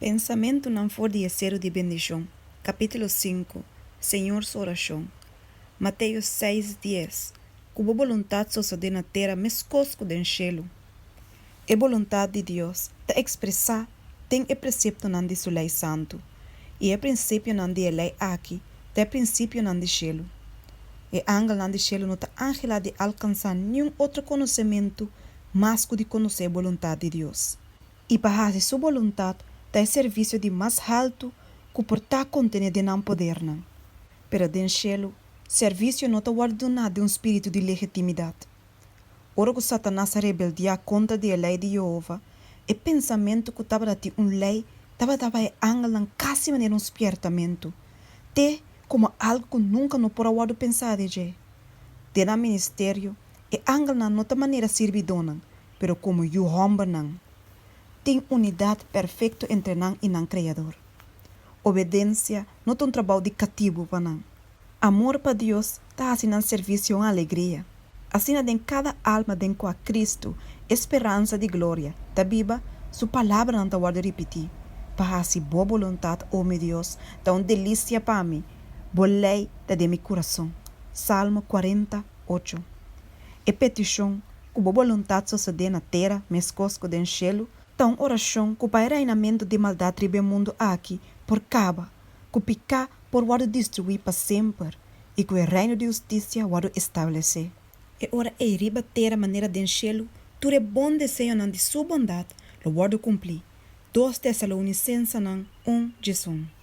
Pensamentunan for di e Seru di Bendishon, Kapítulo sinku, Señor Su Orashon, Mateo seis, dies, Ku bo boluntat sosodé na tera meskos ku den shelu. E boluntat di Dios ta ekspresá den e preseptonan di Su lei santu, i e prinsipionan di e lei aki ta e prinsipionan di shelu. E angelnan di shelu no ta anhelá di alkansá niun otro konosementu mas ku di konosé e boluntat di Dios. I pa hasi Su boluntat ta e servisio di mas haltu ku por ta kontené den nan podernan. Pero den shelu, servisio no ta wòrdu duná den un spiritu di legitimidat. Ora ku Satanas a rebeldiá kontra di e lei di Yehova, e pensamentu ku tabata tin un lei tabata pa e angelnan kasi manera un spièrtamentu, te komo algu ku nunka no por a wòrdu pensá di dje. Den nan ministerio, e angelnan no ta manera sirbidónan, pero komo yu hòmbernan. Tin unidat perfekto entre nan i nan Kreador. Obedensia no ta un trabou di katibu pa nan. Amor pa Dios ta hasi nan servisio un alegria. Asina den kada alma den kua Kristu, e speransa di gloria, ta biba, Su palabranan ta wòrdu ripití, Pa hasi Bo boluntat, o mi Dios, ta un delisia pa mi, Bo lei ta den mi kurason. Salmo kuarenta, ocho. E petishon, Ku Bo boluntat sosodé na tera meskos ku den shelu, ta un orashon ku pa e reinamentu di maldat riba e mundu aki por kaba, ku piká por wòrdu destruí pa semper i ku e reino di hustisia wòrdu establesé. E ora ei riba tera manera den shelu tur e bon deseonan di Su bondat lo wòrdu kumplí, Dos Tesalonisensenan un, diesun.